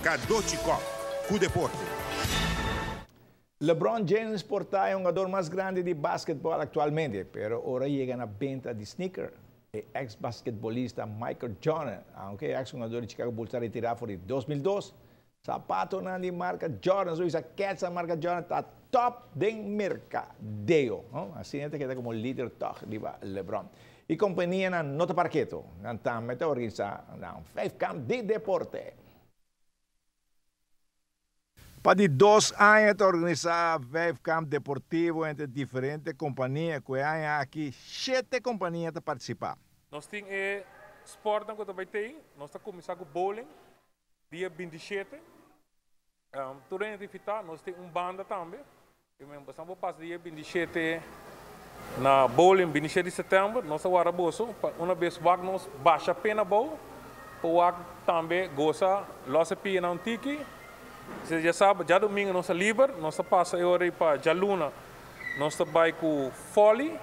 Cadochi Kock, cu deporte. LeBron James por ta e hungador mas grandi di basketball actualmente, pero ora yega na benta di sneaker, e ex-basketbolista Michael Jordan, aunke e ex-hungador di Chicago Bulls a retira for di 2002, zapatonan di marca Jordan, so keds marca Jordan, ta top den mercadeo. No? Asina ta keda como lider toch riba LeBron. E companianan no ta para keto, nan tambe ta organisa un vijfkamp di deporte. Pa di 2 aña ta organisa vijfkamp deportivo entre diferente compania, cu e aña aki shete compania ta participa. Nos tin e sport cu tambe tin, nos ta cuminsa cu bowling, dia 27. Tur identifica, nos tin un banda tambe. Y nos ta pasa dia 27 na bowling, 27 di september, nos ta warda boso, un biaha wak nos basha pena bou, pa wak tambe gosa, los pia na un tiki. Bo ya sabi, diadomingo nos ta liber, nos ta pasa ora pa dialuna, nos ta bay cu volley,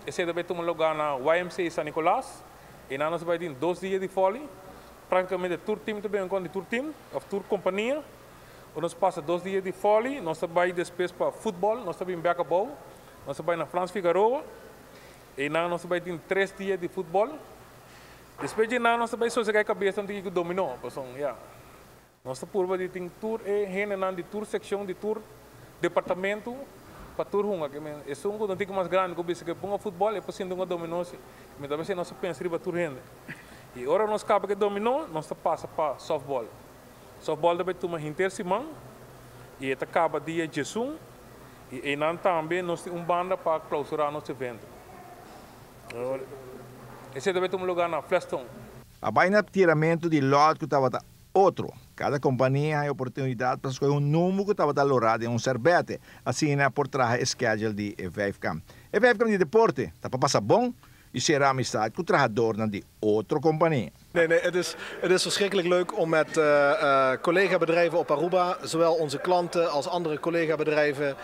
esey tambe ta tuma luga na YMCA San Nicolas, y nos ta bay tin 2 dia di volley, practicamente tur team tambe, cu tur team, of tur compania. Nos pasa 2 dia di volley, nos ta bay despues pa futbol, nos ta bin back abou, nos ta bay na Frans Figaroa, y nos ta bay tin 3 dia di futbol. Despues di nos ta bay sosega cabes tanto cu domino, paso, ja. Nos ta purba di tin tur e hendenan di tur seccion, di tur departamento, pa tur hunga. E un cu tin mas grandi, cu bisa cu hunga futbol, y pa sinta un domino, mi tambe nos ta pensa riba tur hende. Y ora nos caba cu domino, nos ta pasa pa softball. Softball tambe ta tuma henter siman y ta caba dia 11 y einan tambe nos tin un banda pa clausura nos evento. Esey tambe ta tuma luga na Flestone. A bay na tiramento di lot cu tabata otro. Cada compania tin oportunidad pa scoge un number cu tabata lora den un serbete. Asina por traha schedule di vijfkamp. E vijfkamp di deporte, ta pa pasa bon y cera amistad cu trahador di otro compania. Nee, nee, het is verschrikkelijk leuk om met collega-bedrijven op Aruba, zowel onze klanten als andere collega-bedrijven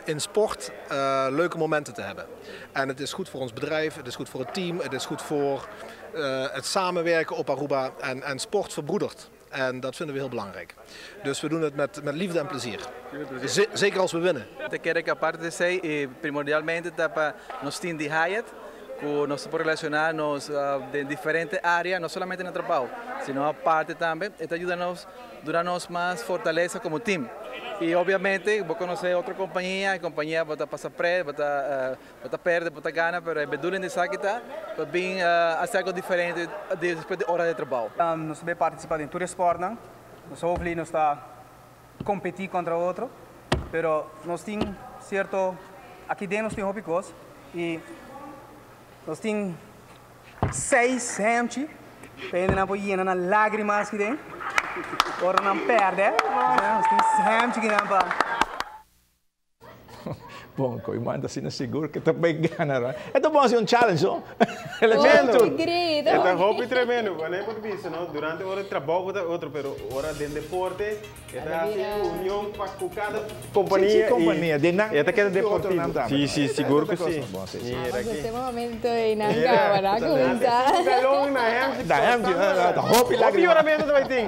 in sport, leuke momenten te hebben. En het is goed voor ons bedrijf, het is goed voor het team, het is goed voor het samenwerken op Aruba en sport verbroedert. En dat vinden we heel belangrijk. Dus we doen het met liefde en plezier. Zeker als we winnen. Ta kere cu aparte di esey, y primordialmente ta pa nos team di Hyatt, cu nos por relaciona nos den diferente area, no solamente na trabou, sino aparte tambe, y ta yuda nos, duna nos mas fortalesa como team. Y obviamente, bo conoce otro compania, e compania bo ta pasa pre, bo ta perde, bo ta gana, pero e bedoeling di esaki ta pa bin haci algo diferente despues di ora di trabou. Nos ta participa den tur sport, no? Nos hopefully nos ta competi contra otro, pero nos tin cierto aki den nos tin hopi cos y nos tin seis hemchi, pa nan por yena na lagrima aki den. Ora nan perde, nos tin hemchi cu nan pa Bon, coi manda asina sigur cu tambe gana. E bon asina un challenge, no? Elemento. Hopi grito. E ta hopi tremendo. Cuando e bisa, no? Durante ora di trabou ta otro, pero ora di deporte, ta asina union pa cada compania. Si, compania. Di E ta keda deportivo. Si, sigur cu si. Bon, si. Ah, mas e momento ey nan caba, cuminsa. Galon na hemchi. Na hemchi, hopi Hopi yoramento tambe tin.